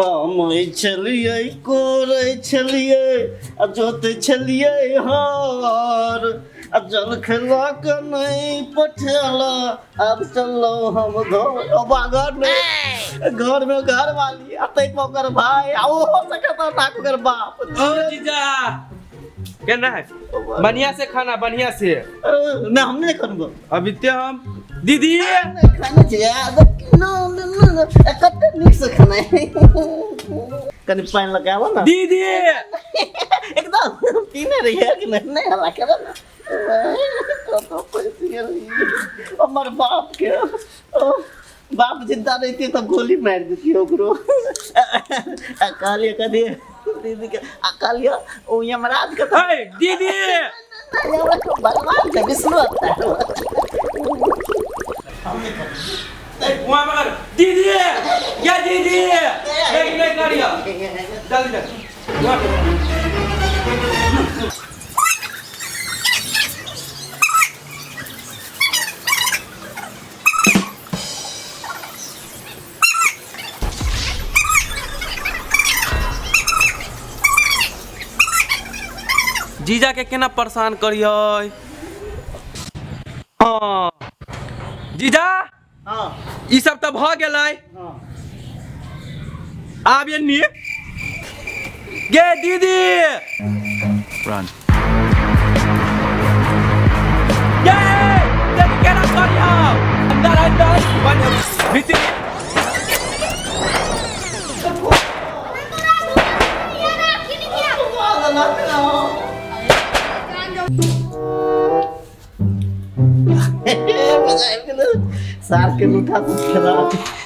कमै छलियै, कोरै छलियै आ जोतै छलियै हर, आ जल खेला के नहि पठेला, आब चललहुँ हम घर। ओ बा घर में, घर में घर वाली आ ताहि पर ओकर भाई आ ओहो से खतरनाक ओकर बाप। ओ जीजा, केना है? बढ़िया से खाना, बढ़िया से। नहीं, हम नहीं करबो। अभी ते हम दीदी नहीं खाना चाहिए। कते नीक से खाना है। कनि पानि लगाबो ना। दीदी। एकदम पीने रही है कि नहीं? नहीं हल्ला करो ना। तो पैसे हमर बाप के, ओ, बाप जिंदा रहती तो गोली मार देती ओकरो। आ कहलिए कथी दीदी के, आ कहलिए ओ यमराज के तो ए दीदी। भगवान के विष्णु अवतार। वहाँ मगर दीदी या दीदी नहीं नहीं करियो, जल्दी जल्दी वहाँ पे। जीजा के केना परेशान करियै? हाँ जीजा। हाँ। ई सब तऽ भऽ गेलै। हाँ। आब एन्नी गे दीदी। Run. गे देख केना करियौ, अंदर अंदर बन भीतर। मजा आबि गेलै, सार के लूठा सब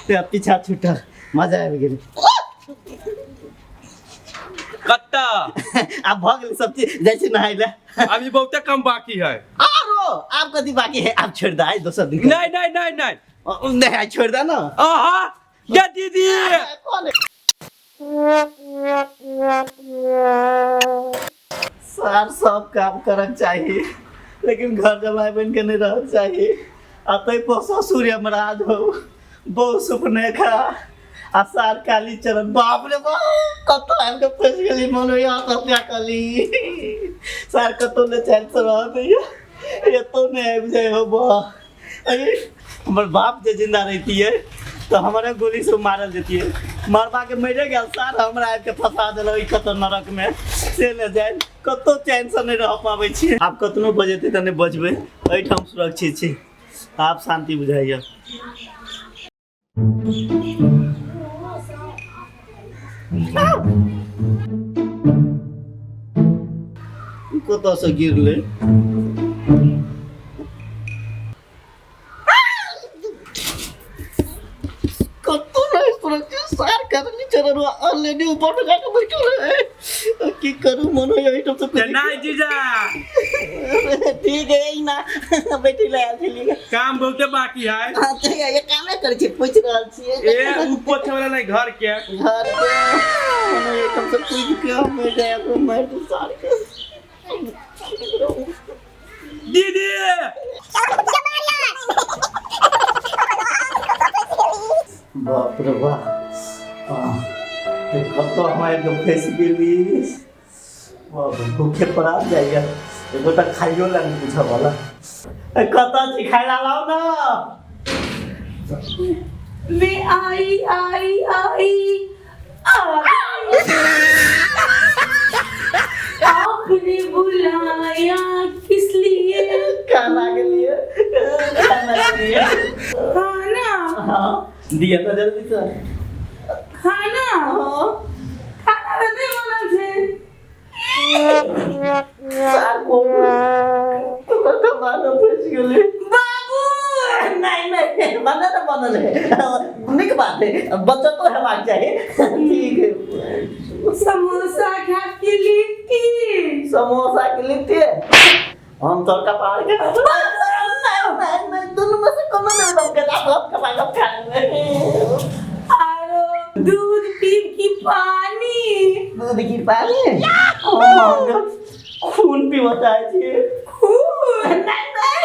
खेला पीछा छूटल, मजा आबि गेलै। कत्ता? आब भऽ गेलै सब चीज, जाइ छी नहाय लए। अभी बहुते कम बाकी है। आरो आब कथी बाकी है? आब छोड़ि दे, आइ दोसर दिन। नहीं नहीं नहीं नहीं। नहीं, आइ छोड़ि दे ना। आहा ये दीदी। कौन है? सार सब काम करक चाही, लेकिन घर जमाई बन के नहीं रहक चाही। आ तै पर ससुर यमराज हो, बहु सुपनेखा आ सार काली चरण। बाप रे बाप, कतौ आबि के फँसि गेली। मन होइया आत्महत्या कली। सार कतौ नहि चैन से रह दैया, एतौ नहि आबि जाइ हो। बा अरे, हमर बाप जे जिंदा रहितियै तऽ हमरे गोली से मारल जतियै। मरबा के मरे गेल सार, हमरा आबि के फंसा देलक ई कतौ नरक में से नहि जाय। कतौ चैन से नहि रह पाबै छी। आब कतनो बजेतै तऽ नहि बचबै, एहिठाम सुरक्षित छी। आब शांति बुझाइया। कतऽ से गिरलै? कतौ नहि सुरक्षित। सार करनी चरण ऑलरेडी ऊपर में जाके बैठल रहे। की करू, मन होइया एहिठाम से कूदि। नहीं जीजा। ठीक है, ई ना बैठे ले आयल छलियै। काम बहुते बाकी है। हाँ, तऽ ये कामे करै छी, पूछि रहल छियै। ए ऊ पोछे वाला नहीं, घर के। घर के मन होइया एहिठाम से कूदि के मरि जाय, ओकरो मारि दू सार के। दीदी। बाप रे बाप, कतऽ हम आबि कऽ फँसि गेली? बाप रे, भूखे पड़ा जाइए, एगोटा खाइयो लए नहि पूछऽ वाला। ए, कतऽ छी? खाइ ला लाउ ना। मैं आई आई आई आ गई। आपने बुलाया किस लिए? खाना के लिए, खाना के लिए। खाना? हाँ, दिया तो जल्दी से। खाना? हाँ। खाना तो नहीं बनल छै। सार को तो मानो फँसि गेलै। बाबू। नहीं नहीं, बनल तो बनल है, नीक बात है, बचतो हेबाक चाही। ठीक है। समोसा खा के लिट्टी। समोसा के लिट्टी हम तो कपार के नहीं नहीं नहीं, दुनू में से कोनो नहीं हम के आप कपार के खा लेबै। आरो दूध पीब की पानी? दूध की पानी? हम खून पीबऽ चाहै छी। खून? नहीं नहीं।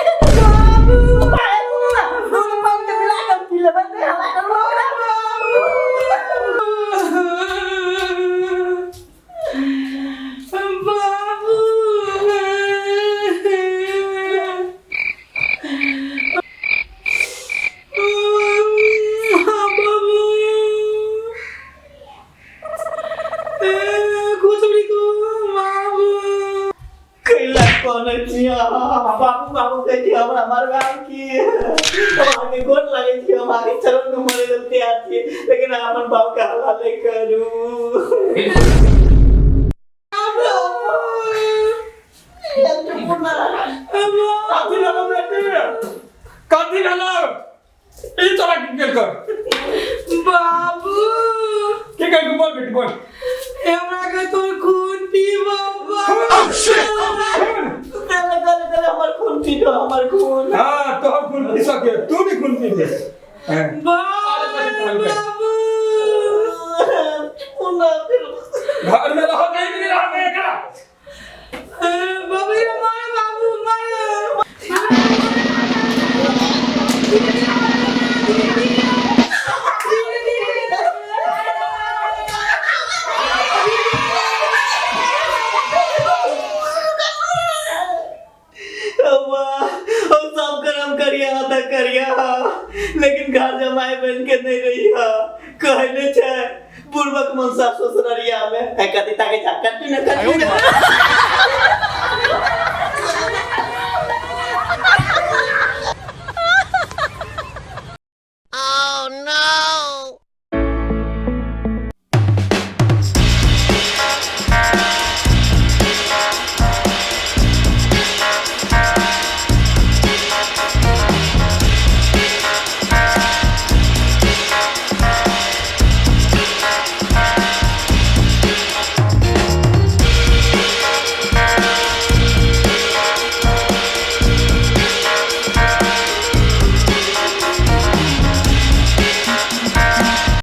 बाबू। दूध पानी के मिला के पी लेबै। नहीं हल्ला करू। बाबू। सुनै छी अहाँ बाबू बाबू कहै छी हमरा मरबाब की हम अहाँके गोर लागै छी हम अहाँके चरण मे मरै लेल तैयार छी लेकिन अहाँ अपन बाबू के हल्ला नहि करू। कथी भेलो बेटी? कथी भेलो? ई तोरा की केलको? बाबू। की केलको? बोल बेटी, बोल। हमरा के तोर खून पीबो। खून? चले चले चले, हमर खून पी लो, हमर खून। हाँ, तोहर खून पी सके, तू भी खून पी ले। हाँ। बाबू। खून ना पी लो। घर में रहो नहीं नहीं रहो एकरा। बाबू रे मारो, बाबू मारो। अम्मा, हम सब कर्म करिया त करिया, लेकिन घर जमाई बन के नहीं रही है। कहने छे पूर्वक मनसा ससुररिया में ए कथी ताके जा कटी न कटी न।